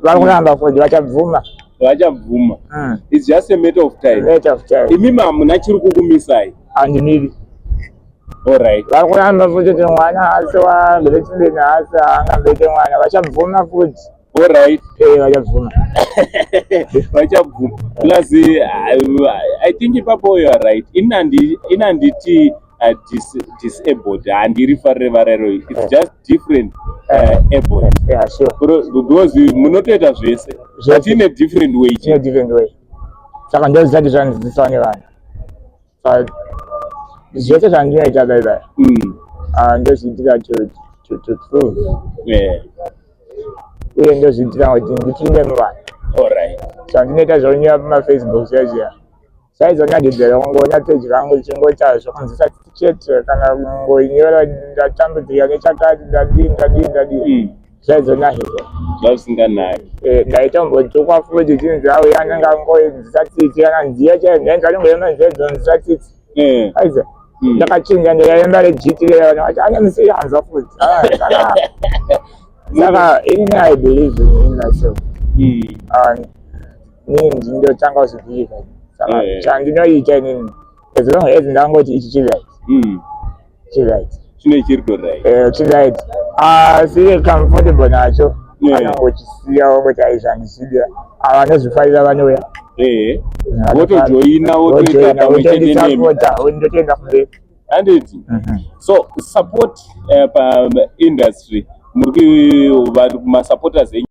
Vari kuramba futi, vachabvuma. Vachabvuma. It's just a matter of time. Matter of time. Imimi hamuna chiri kukumisai? Handimiri. Alright. Vari kuramba futi kuti mwana haasi waGreatman, haasi, haangamboite mwana. Vachabvuma futi. Alright. Vachabvuma. Vachabvuma. Plus I think ipapo you are right. Inanditi disabled, handirifarire varero. It's just different able. Yeah, sure. Because munotoita zvese, but in a different way. In a different way. Saka ndozvisati zvandidzidziswa nevanhu. Saka zvese zvandinoita baibai, ndozviitira to prove uye ndozviitira kuti ndipinde muvanhu. Zvandinoita zvaunyora pamaFacebook zviya zviya, zvaizonyagidzera kungoona peji rangu richingoita zvokunzwisa tsitsi chete, kana kungonyora ndatambudzika nechakati, ndadii, ndadii, ndadii. Zvaizonahidza. Zvazisinganaki. Ndaitombotukwa futi, chinzi auya anenge angonzwisa tsitsi, kana nziyo chaiyo ndainzi anongoemba nziyo dzinonzwisa tsitsi. Aiza ndakachinja, ndikaemba rejiti reya, vanhu vati ane musiyanzwa futi. Ah, saka inini I believe in myself. Ah, inini ndindotanga kuzvibelieva. Saka chandinoita inini, as long as ndangoti ichi chiright, chiright. Chine chiri to right. Chiright, asi comfortable nacho, anongochisiya, wongoti aizvandisida. Ava vanozvifarira vanouya. Votojoina, votoita pamwe chete nemi. Wotondisapota, ndotoenda kumberi. Handiti? So support pa industry, muri vari kumasupporters enyu.